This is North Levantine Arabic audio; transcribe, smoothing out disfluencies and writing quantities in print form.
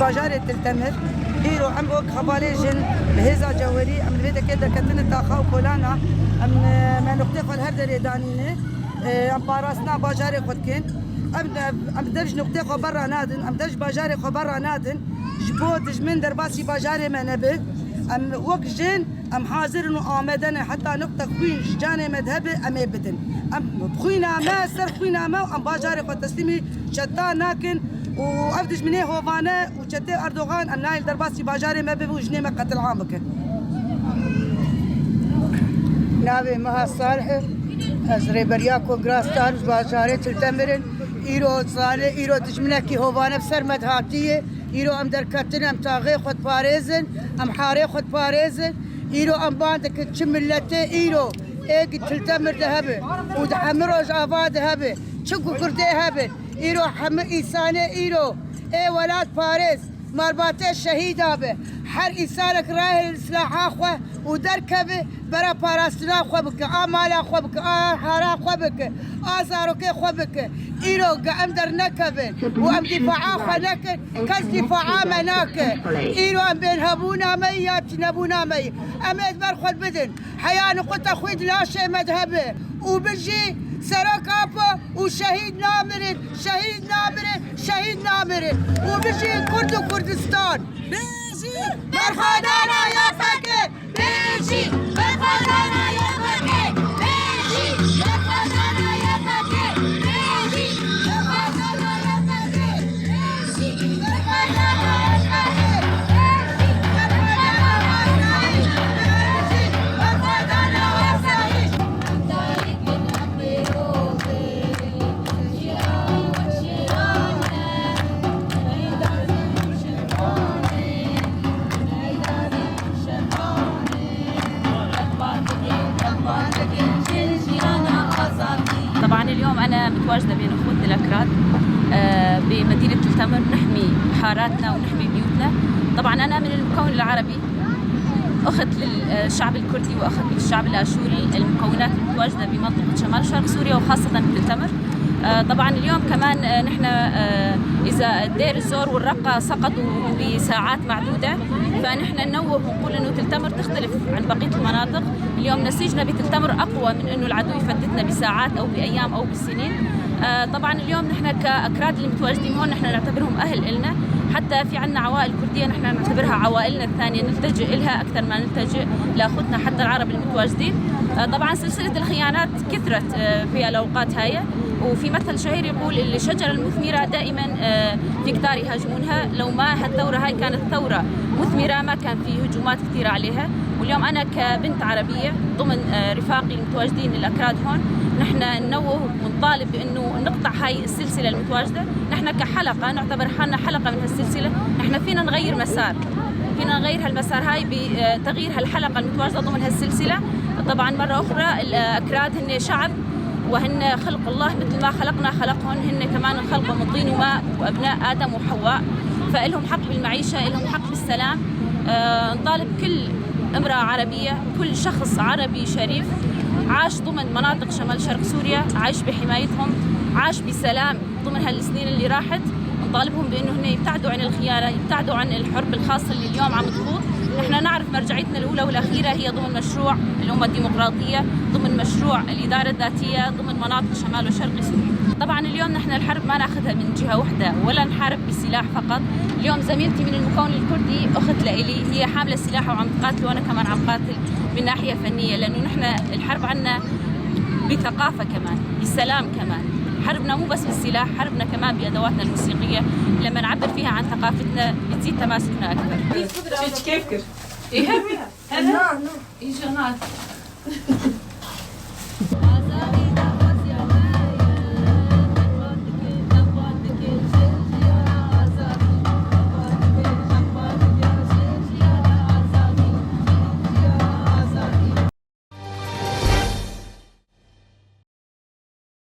Bajarê Til Temir îro em wek hevalê jin bi hêza cewherî em li vê dekê derketine taxa û kolana em me nuqtê xwe li her derê danîne em parastina bajarê xwe dikin em em dev ji nuqtê xwe berra nadin em dev ji bajarê xwe berra nadin ji bo dijmin derbasî bajarê me nebe em wek jin em hazirin û amade ne heta nuqte xwîn ji canê me dihebe em ê bidin em xwîna me ser xwîna me û em bajarê xwe teslîmî çeta nakin û ev dijminê hovane û çetê Erdogan em nayên derbasî bajarê me bibe û jinê me qetil am bikin. Navê Meha Salih ez rêberiya Kongra Star ji bajarê Til Temirên îro zanê îro dijminekî hovane bi ser me dihatiye îro em derketin em taxê xwe diparêzin em harê xwe diparêzin îro em ban dikin çi milletê îro êg Til Temir dihebe û di hemû Rojava dihebe çi ku Kurdê hebin îro hemû însanê îro ê welat parêz malbatê şehîda be her însanek rahê silaha xwe û derkeve bera parastina xwe bike a mala xwe bike a hara xwe bike a zarokê xwe bike îro ge em dernekevin û em dîfaa xwe nekin kes dîfaa me nake îro em bên hebûna me ya nebûna me em ê ber xwe bidin heya nuqta xwîn laşê me dihebe û bijî Serok Apo û şehîd namirin şehîd namirin şehîd namirin û bijî Kurd û Kurdistan. Bijî berxwedana YPG Bijî berxwedana YPG Bijî berxwedana YPG Bijî berxwedana YPG Bijî berxwedana YPG Bijî berxwedana Bijî berxwedana Asayîş. طبعا اليوم انا متواجده بين اخوتنا الاكراد بمدينه تل تمر نحمي حاراتنا ونحمي بيوتنا. طبعا انا من المكون العربي، اخت للشعب الكردي واخت للشعب الاشوري، المكونات المتواجده بمنطقه شمال شرق سوريا وخاصه تل تمر. طبعا اليوم كمان نحن اذا دير الزور والرقه سقطوا بساعات معدوده، فنحن ننوه ونقول انه تل تمر تختلف عن بقيه المناطق. اليوم نسيجنا بتل تمر اقوى من انه العدو يفتتنا بساعات او بايام او بسنين. طبعا اليوم نحن كاكراد اللي متواجدين هون نحن نعتبرهم اهل إلنا، حتى في عنا عوائل كرديه نحن نعتبرها عوائلنا الثانيه، نلتجئ إلها اكثر ما نلتجئ لاخوتنا حتى العرب المتواجدين. طبعا سلسله الخيانات كثرت في الاوقات هاي، وفي مثل شهير يقول الشجرة المثمرة دائما في كتار يهاجمونها. لو ما هالثورة هاي كانت ثورة مثمرة ما كان في هجومات كثيرة عليها. واليوم أنا كبنت عربية ضمن رفاقي المتواجدين الأكراد هون نحن ننوه ونطالب بأنه نقطع هاي السلسلة المتواجدة. نحن كحلقة نعتبر حالنا حلقة من هالسلسلة، نحن فينا نغير مسار، فينا نغير هالمسار هاي بتغيير هالحلقة المتواجدة ضمن هالسلسلة. طبعا مرة أخرى الأكراد هن شعب وهن خلق الله، مثل ما خلقنا خلقهن، هن كمان خلقوا من طين وماء وأبناء آدم وحواء، فإلهم حق بالمعيشة، إلهم حق بالسلام. نطالب كل امرأة عربية، كل شخص عربي شريف عاش ضمن مناطق شمال شرق سوريا، عايش بحمايتهم، عاش بسلام ضمن هالسنين اللي راحت، نطالبهم بأنه هن يبتعدوا عن الخيانة، يبتعدوا عن الحرب الخاصة اللي اليوم عم تخوض. نحن نعرف مرجعيتنا الأولى والأخيرة هي ضمن مشروع الأمة الديمقراطية، ضمن مشروع الإدارة الذاتية، ضمن مناطق شمال وشرق سوريا. طبعا اليوم نحن الحرب ما ناخذها من جهة واحدة ولا نحارب بسلاح فقط. اليوم زميلتي من المكون الكردي أخت لإلي، هي حاملة سلاح وعم تقاتل، وأنا كمان عم قاتل من ناحية فنية، لأنه نحن الحرب عنا بثقافة كمان، بسلام كمان. حربنا مو بس بالسلاح، حربنا كمان بأدواتنا الموسيقية لما نعبر فيها عن ثقافتنا بتزيد تماسكنا أكثر. كيفك؟ إيه.